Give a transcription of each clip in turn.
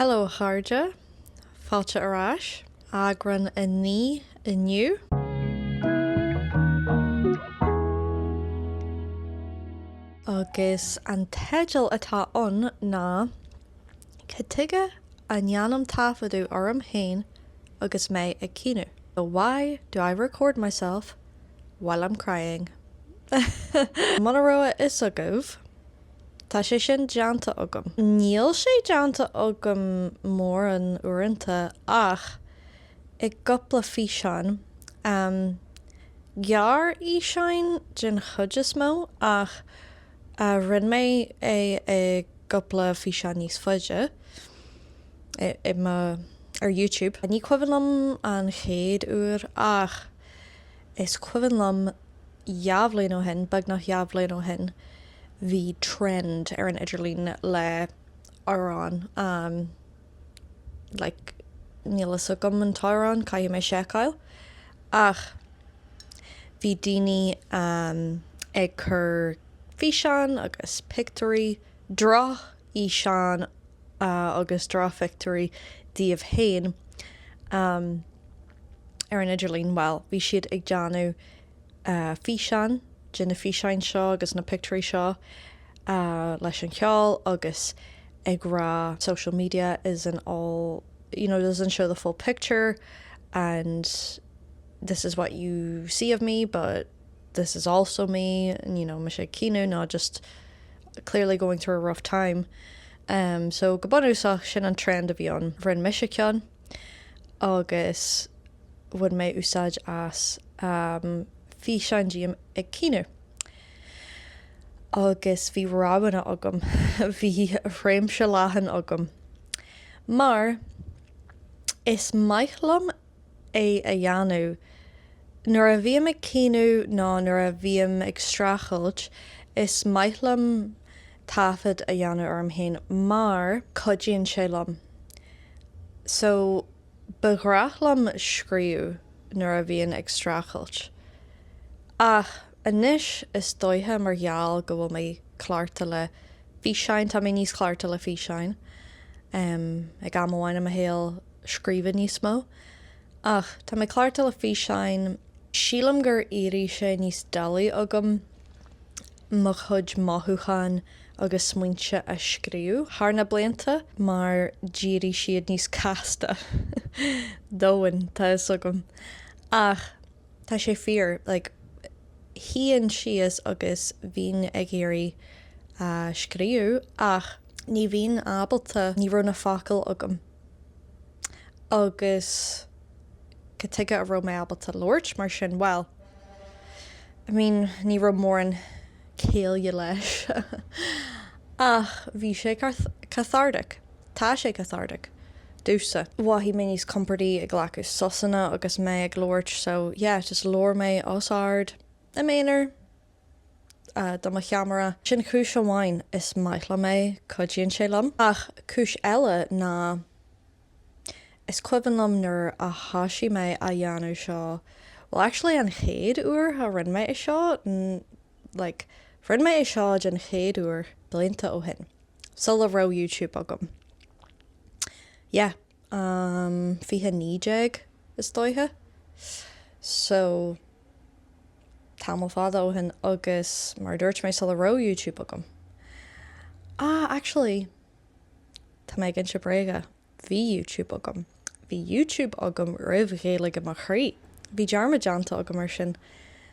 Hello a chairde, fáilte ar ais. Eagrán 9 inniu. Agus an teideal atá ann ná Cad tuige a ndéanaim taifeadadh orm féin agus mé ag caoineadh? Why do I record myself while I'm crying? Muna raibh a fhios agaibh, Tá sé sin déanta agam. Níl sé déanta agam mórán uaireanta ach i gcúpla físeán. Gearrfhíseáin den chuid is mó ach rinne mé é i gcúpla físeán níos faide i mo, ar YouTube. Ní cuimhin liom an chéad uair ach is cuimhin liom 2 bhliain ó shin, beagnach 2 bhliain ó shin, bhí trend ar an idirlíon le amhrán, like, níl fhios agam an t-amhrán, caithfidh mé seiceáil, ach bhí daoine ag cur físeán agus pictiúirí, drochfhíseán agus drochphictiúirí díobh féin ar an idirlíon, bhuel, bhí siad ag déanamh físeán de na físeáin seo agus na pictiúirí seo leis an cheol agus ag rá social media isn't all, you know, doesn't show the full picture and this is what you see of me but this is also me and you know mise ag caoineadh nó just clearly going through a rough time. Um, so go bunúsach sin an trend a bhí ann. Rinne mise ceann agus bhain mé úsáid as físeán díom ag caoineadh. Agus bhí roghanna agam, bhí réimse leathan agam. Mar is maith liom é a dhéanamh. Nuair a bhím ag caoineadh nó nuair a bhím ag streachailt, is maith liom taifead a dhéanamh orm féin mar cuidíonn sé liom. So, ba ghnách liom scríobh nuair a bhínn ag streachailt. Ach anois is dóiche mar gheall go bhfuil mé cleachta le físeáin, tá mé níos cleachta le físeáin, ag am amháin i mo shaol scríobh níos mó. Ach tá mé cleachta le físeáin, sílim gur éirigh sé níos doiligh agam mo chuid mothúchán agus smaointe a scríobh thar na blianta mar d'éirigh siad níos casta. Domhain, tá fhios agam. Ach tá sé fíor, like, shuíonn síos agus bhínn ag iarraidh scríobh ach ní bhínn ábalta, ní raibh na focail agam. Agus cad tuige a raibh mé ábalta labhairt mar sin? Bhuel, I mean, ní raibh mórán céille leis. Ach bhí sé cathartic. Tá sé cathartic. Domhsa. Mhothaigh mé níos compordaí ag glacadh sosanna agus mé ag labhairt so yeah, just labhair mé os ard i m'aonar do mo cheamara. Sin cúis amháin is maith liom é, cuidíonn sé liom. Ach cúis eile ná is cuimhin liom nuair a thoisigh mé á dhéanamh seo, well actually an chéad uair a rinne mé é seo, like rinne mé é seo den chéad uair blianta ó shin, sula raibh YouTube agam. Yeah, um 2019 is dóiche. So tamall fada ó shin agus mar a dúirt mé sula raibh YouTube agam. Ah, actually, tá mé ag inse bréaga, bhí YouTube agam. Bhí YouTube agam roimh Ghaeilge mo Chroí. Bhí dearmad déanta agam ar sin.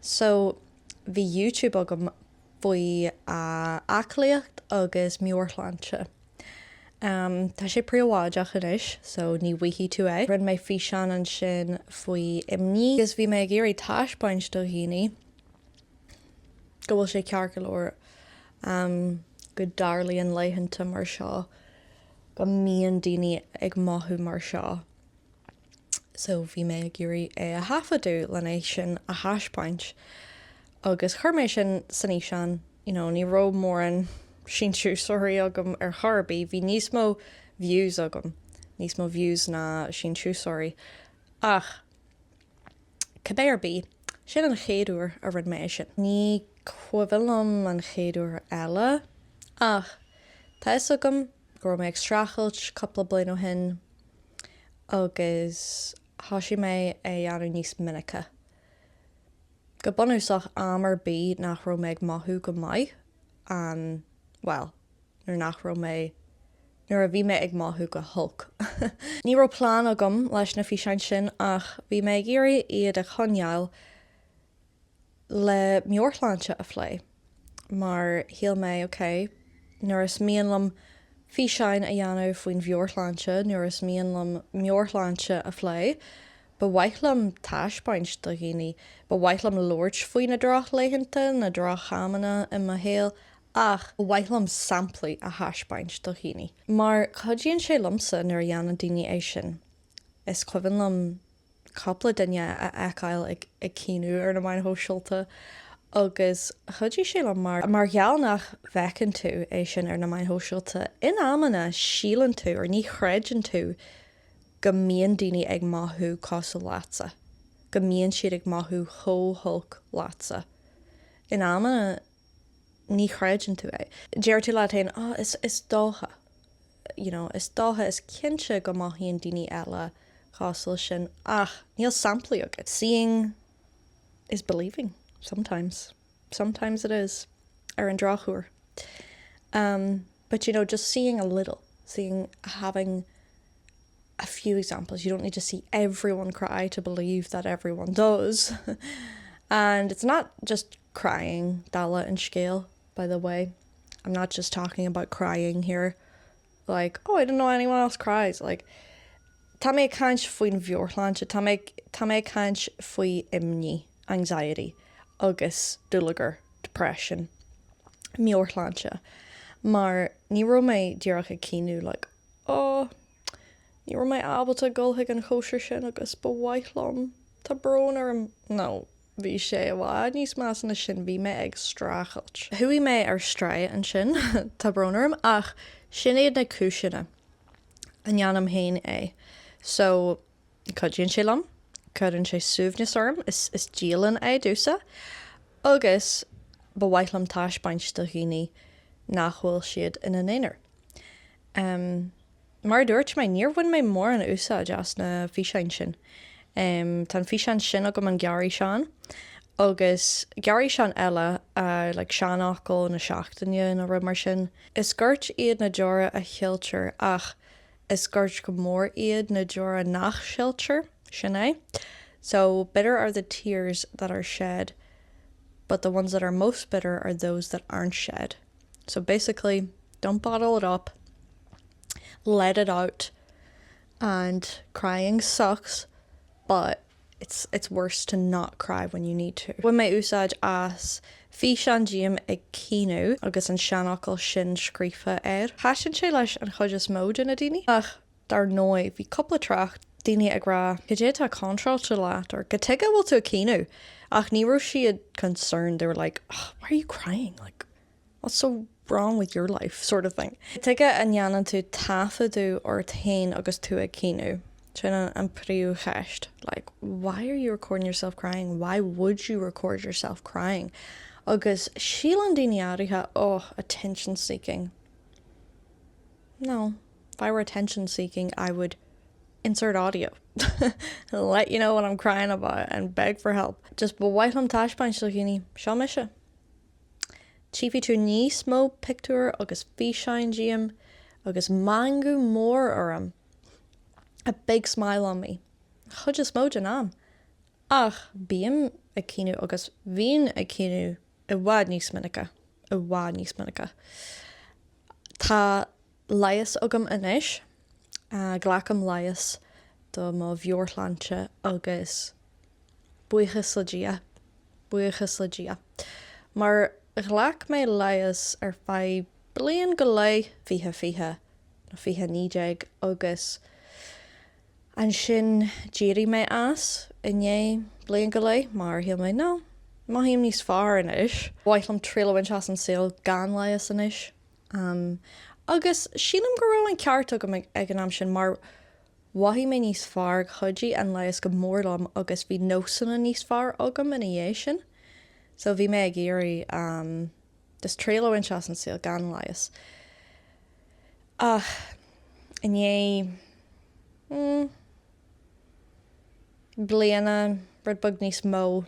So, bhí YouTube agam faoi aclaíocht agus meabhairshláinte. Tá sé príobháideach anois so ní bhfaighidh tú é. Rinne mé físeán ansin faoi imní agus bhí mé ag iarraidh taispeáint do dhaoine go bhfuil sé ceart go leor, go dtarlaíonn laethanta mar seo, go mbíonn daoine ag mothú mar seo. So bhí mé ag iarraidh é a thaifeadadh lena é sin a thaispeáint agus chuir mé sin san fhíseán, you know, ní raibh mórán síntiúsóirí agam ar chor ar bith, bhí níos mó views agam, níos mó views ná síntiúsóirí ach cibé ar bith, sin an chéad uair a rinne mé é sin. Ní cuimhin liom an chéad uair eile ach tá fhios agam. go raibh mé ag streachailt cúpla bliain ó shin agus thosaigh mé é a dhéanamh níos minice. Go bunúsach, am ar bith nach raibh mé ag mothú go maith, bhuel, nuair nach raibh mé, nuair a bhí mé ag mothú go holc. Ní raibh plean agam leis na físeáin sin ach bhí mé ag iarraidh iad a choinneáil le meabhairshláinte a phlé mar shíl mé, ok, nuair is mian liom físeáin a dhéanamh faoin mheabhairshláinte, nuair is mian liom meabhairshláinte a phlé, ba mhaith liom taispeáint do dhaoine, ba mhaith liom labhairt faoi na drochlaethanta, na drochamanna i mo shaol ach ba mhaith liom samplaí a thaispeáint do dhaoine. Mar cuidíonn sé liomsa nuair a dhéanann daoine é sin. Is cuimhin liom cúpla duine a fheiceáil ag caoineadh ar na meáin shóisialta agus chuidigh sé liom mar, mar gheall nach bhfeiceann tú é sin ar na meáin shóisialta, in amanna síleann tú or ní chreideann tú go mbíonn daoine ag mothú cosúil leatsa, go mbíonn siad ag mothú chomh holc leatsa. In amanna ní chreideann tú é. Deir tú leat féin, oh is, is dócha. you know, is dócha, is cinnte go mothaíonn daoine eile cosúil sin ach níl samplaí agat. Seeing is believing, sometimes. Sometimes it is, ar an drochuair. Um, but you know, just seeing a little, seeing, having a few examples. You don't need to see everyone cry to believe that everyone does. and it's not just crying, dála an scéil, by the way. I'm not just talking about crying here. Like, oh, I don't know anyone else cries. Like, tá mé ag caint faoin mheabhairshláinte, tá mé, tá mé ag caint faoi imní, anxiety, agus dúlagar, depression, meabhairshláinte. Mar ní raibh mé díreach ag caoineadh, like, oh, ní raibh mé ábalta dul chuig an chóisir sin agus ba mhaith liom, tá brón orm. No. Bhí sé i bhfad níos measa ná sin, bhí mé ag streachailt. Chuaigh mé ar strae ansin, tá brón orm, ach sin iad na cúiseanna a ndéanaim féin é. So, cuidíonn sé liom, cuireann sé suaimhneas orm, is is dialann é domhsa, agus ba mhaith liom taispeáint do dhaoine nach bhfuil siad ina n-aonar. Um. Mar a dúirt mé, níor bhain mé mórán úsáid as na físeáin sin. Tá an físeán sin agam, an gearrfhíseán, agus gearrfhíseán eile, like seanfhocal na seachtaine nó rud mar sin. Is goirt iad na deora a shiltear ach is goirt go mór iad na deora nach siltear, sin é. So, bitter are the tears that are shed, but the ones that are most bitter are those that aren't shed. So basically, don't bottle it up, let it out, and crying sucks, but it's it's worse to not cry when you need to. Bhain mé úsáid as físeán díom ag caoineadh agus an seanfhocal sin scríofa air. Thaitin sé leis an chuid is mó de na daoine, ach dar ndóigh bhí cúpla trácht, daoine ag rá cad é atá contráilte leat or cad tuige a bhfuil tú ag caoineadh ach ní raibh siad concerned, they were like oh, why are you crying? Like, what's so wrong with your life? sort of thing. Tuige a ndéanann tú taifeadadh ort féin agus tú ag caoineadh? Sin an príomhcheist. Like, why are you recording yourself crying? Why would you record yourself crying? Agus síleann daoine áirithe, oh, attention seeking. No. If I were attention seeking, I would insert audio let you know what I'm crying about and beg for help. Just ba mhaith liom taispeáint do dhaoine, seo mise. Tchífidh tú níos mó pictiúr agus físeáin díom agus meangadh mór orm, a big smile on me, an chuid is mó den am. Ach bím ag caoineadh agus bhínn ag caoineadh i bhfad níos minice, i bhfad níos minice. Tá leigheas agam anois. Glacaim leigheas do mo mheabhairshláinte agus buíochas le Dia, buíochas le Dia. Mar ghlac mé leigheas ar feadh bliain go leith, 2020 nó 2019 agus ansin d'éirigh mé as i ndiaidh bliain go leith mar shíl mé, no, mothaím níos fearr anois. Ba mhaith liom triail a bhaint as an saol gan leigheas anois. Agus sílim go raibh an ceart agam ag an am sin mar mhothaigh mé níos fearr, chuidigh an leigheas go mór liom agus bhí nósanna níos fearr agam ina dhiaidh sin. So bhí mé ag iarraidh just triail a bhaint as an saol gan leigheas. Ach i ndiaidh, mm, bliana, rud beag níos mó,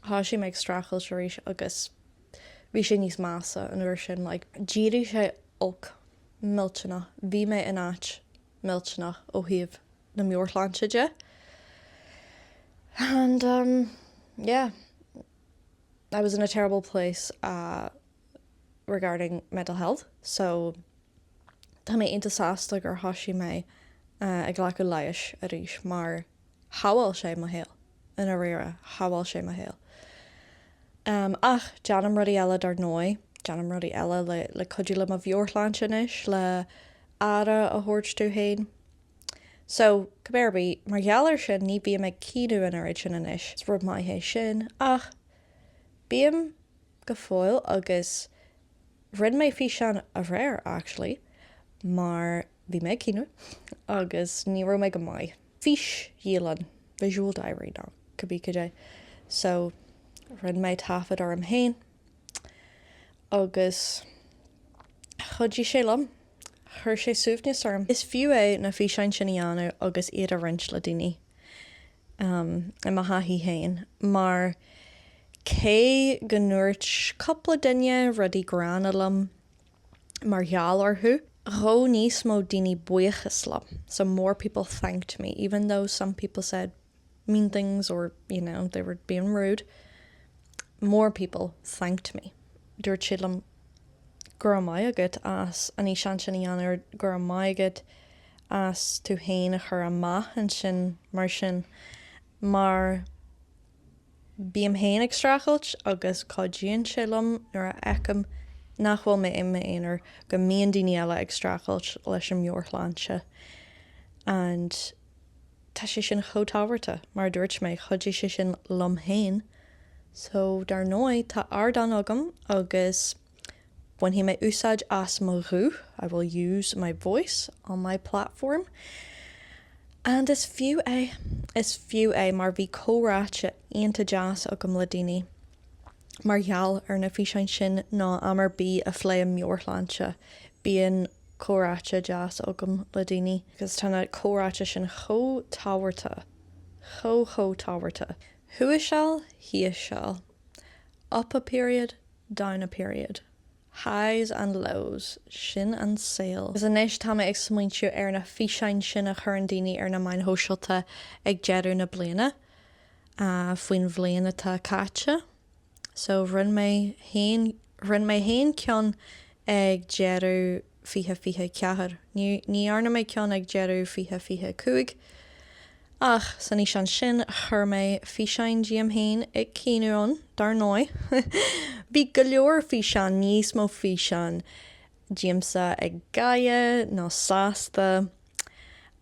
thosaigh mé ag streachailt arís agus bhí sé níos measa an uair sin, like, d'éirigh sé olc, millteanach, bhí mé in áit millteanach ó thaobh na meabhairshláinte de. And um, yeah, I was in a terrible place uh, regarding mental health, so tá mé iontach sásta gur thosaigh mé uh, ag glacadh leighis arís mar shábháil sé mo shaol, i ndáiríre, shábháil sé mo shaol. Um, ach déanaim rudaí eile dar ndóigh, déanaim rudaí eile le, le cuidiú le mo mheabhairshláinte anois, le aire a thabhairt domh féin. So, cibé ar bith, mar gheall air sin ní bím ag caoineadh an oiread sin anois. Is rud maith é sin, ach bím go fóill agus rinne mé físeán aréir actually mar bhí mé ag caoineadh agus ní raibh mé go maith. Físdialann, visual diary nó cibé cad é. So, rinne mé taifead orm féin. Agus chuidigh sé liom. Chuir sé suaimhneas orm. Is fiú é na físeáin sin a dhéanamh agus iad a roinnt le daoine, i mo thaithí féin, mar cé go ndúirt cúpla duine rudaí gránna liom mar gheall orthu, ghabh níos mó daoine buíochas liom, so more people thanked me, even though some people said mean things or, you know, they were being rude, more people thanked me. Dúirt siad liom go raibh maith agat as an fhíseán sin a dhéanamh, go raibh maith agat as tú féin a chur amach ansin mar sin, mar bím féin ag streachailt agus cuidíonn sé liom nuair a fheicim nach bhfuil mé i m'aonar, go mbíonn daoine eile ag streachailt leis an meabhairshláinte and Tá sé sin chomh tábhachtach, mar a dúirt mé, chuidigh sé sin liom féin. So, dar ndóigh, tá ardán agam agus bainfidh mé úsáid as mo ghuth, I will use my voice on my platform. And is fiú é, is fiú é mar bhí comhráite iontach deas agam le daoine mar gheall ar na físeáin sin nó am ar bith a phléim meabhairshláinte, bíonn comhráite deas agam le daoine agus tá na comhráite sin chomh tábhachtach, chomh chomh tábhachtach. Thuas seal, thíos seal. Up a period, down a period. Highs and lows. Sin an saol. Agus anois tá mé ag smaointiú ar na físeáin sin a chuireann daoine ar na meáin shóisialta ag deireadh na bliana, faoin bhliain atá caite. So rinne mé féin, rinne mé féin ceann ag deireadh 2024. Ní, ní dhearna mé ceann ag deireadh 2025 ach san fhíseán sin chuir mé físeáin díom féin ag caoineadh ann, dar ndóigh. Bhí go leor físeán, níos mó físeán díomsa ag gáire nó sásta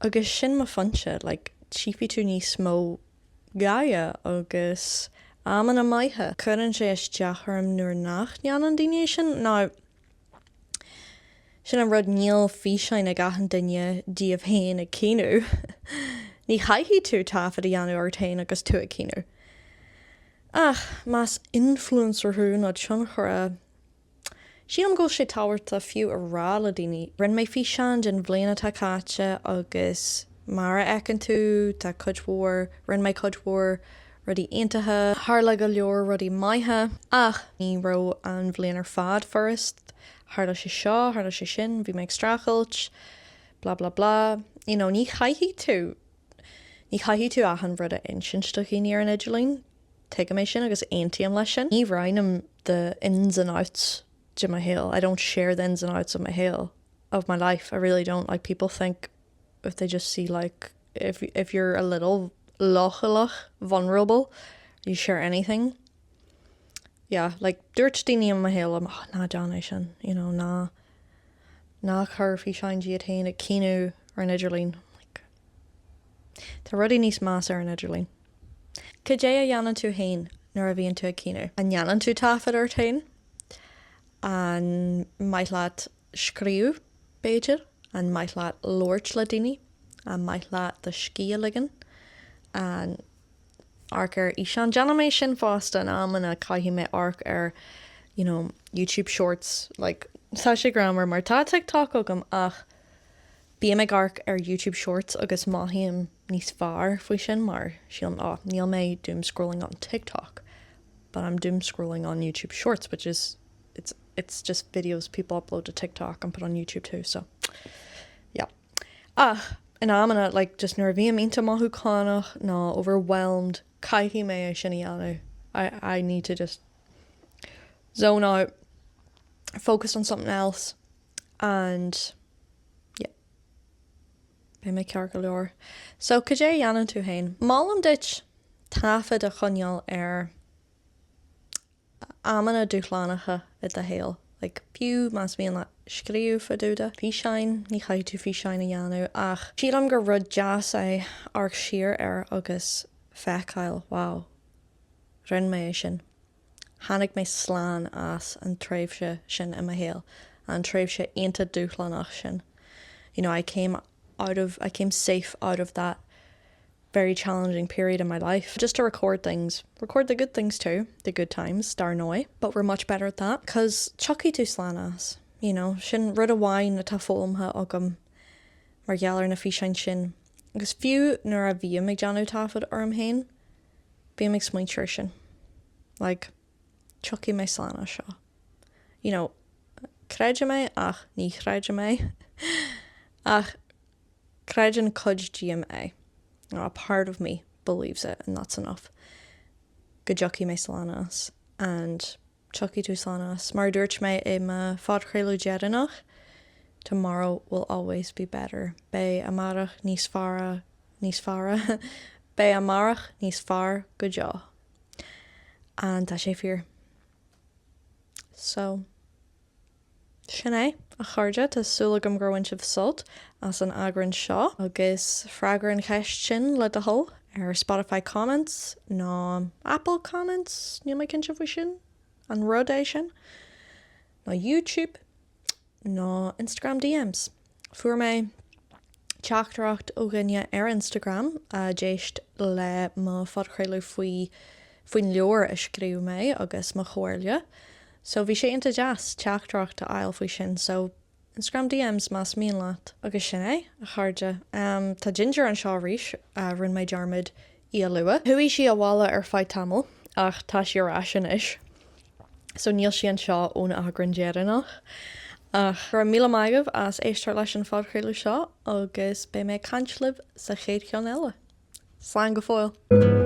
agus sin mo phointe, like tchífidh tú níos mó gáire agus amanna maithe. Cuireann sé isteach orm nuair nach ndéanann daoine é sin. Now, sin an rud, níl físeáin ag achan duine díobh féin ag caoineadh. Ní chaithfidh tú taifead a dhéanamh ort féin agus tú ag caoineadh. Ach más influencer thú nó tionchaire, Sílim go bhfuil sé tábhachtach fiú a rá le daoine, rinne mé físeán den bhliain atá caite agus mar a fheiceann tú tá cuid mhór, rinne mé cuid mhór rudaí iontacha, tharla go leor rudaí maithe ach ní raibh an bhliain ar fad furast, tharla sé seo, tharla sé sin, bhí mé ag streachailt, blah blah blah, you know ní chaithfidh tú, ní chaithfidh tú achan rud a insint do dhaoine ar an idirlíon. Tuigim é sin agus aontaím leis sin. Ní roinnim the ins and outs de mo shaol. I don't share the ins and outs of my shaol, of my life. I really don't. Like people think if they just see like if if you're a little leochaileach, vulnerable, you share anything. Yeah, like dúirt daoine i mo shaol liom, oh, ná déan é sin, you know, ná ná cuir físeáin díot féin ag caoineadh ar an idirlíon. Like, tá rudaí níos measa ar an idirlíon. Cad é a dhéanann tú féin nuair a bhíonn tú ag caoineadh? An ndéanann tú taifead ort féin? An maith leat scríobh, b'fhéidir? An maith leat labhairt le daoine? An maith leat do scíth a ligean? An amharc ar fhíseán? Déanaim é sin fosta in amanna, caithfidh mé amharc ar you know YouTube shorts like tá sé greannmhar mar tá TikTok agam ach. Bím ag amharc ar YouTube Shorts agus mothaím níos fearr faoi sin mar sílim oh níl mé doom scrolling on TikTok but I'm doom scrolling on YouTube Shorts which is it's it's just videos people upload to TikTok and put on YouTube too so yeah. Ach in amanna like just nuair a bhím iontach mothúchánach nó overwhelmed caithfidh mé é sin a dhéanamh I I need to just zone out focus on something else and yeah beidh mé ceart go leor. So cad é a dhéanann tú féin? Molaim duit taifead a choinneáil ar amanna dúshlánacha i do shaol, like fiú más mian leat scríobh fá dtaobh de, físeáin, ní chaithfidh tú físeáin a dhéanamh ach sílim gur rud deas é amharc siar air agus feiceáil wow, rinne mé é sin. Tháinig mé slán as an tréimhse sin i mo shaol, an tréimhse iontach dúshlánach sin. You know, I came out of, I came safe out of that very challenging period in my life. Just to record things, record the good things too, the good times, dar ndóigh, but we're much better at that, cos tiocfaidh tú slán as, you know, sin rud amháin atá foghlamtha agam mar gheall ar na físeáin sin. Agus fiú nuair a bhím ag déanamh taifead orm féin, bím ag smaointiú ar sin. Like, tiocfaidh mé slán as seo. You know, creidim é ach ní chreidim é. Ach creideann cuid díom é. You know, a part of me believes it and that's enough. Go dtiocfaidh mé slán as. And tiocfaidh tú slán as. Mar a dúirt mé i mo phodchraoladh deireanach, tomorrow will always be better. Beidh amárach níos fearr, níos fearr, beidh amárach níos fearr go deo. And tá sé fíor. So, sin é, a chairde, tá súil agam gur bhain sibh sult as an eagrán seo agus freagair an cheist sin le do thoil ar Spotify comments nó Apple comments, níl mé cinnte faoi sin, an rud é sin, nó YouTube nó Instagram DMs. Fuair mé teachtaireacht ó dhuine ar Instagram a d'éist le mo phodchraoladh faoi faoin leabhar a scríobh mé agus mo chomhairle. So bhí sé iontach deas teachtaireacht a fháil faoi sin so Instagram DMs más mian leat. Agus sin é, a chairde. Tá Ginger anseo arís, rinne mé dearmad í a lua. Chuaigh sí abhaile ar feadh tamaill ach tá sí ar ais anois. So níl sí anseo ón eagrán deireanach. Ach go raibh míle maith agaibh as éisteacht leis an phodchraoladh seo agus beidh mé ag caint libh sa chéad cheann eile. Slán go fóill!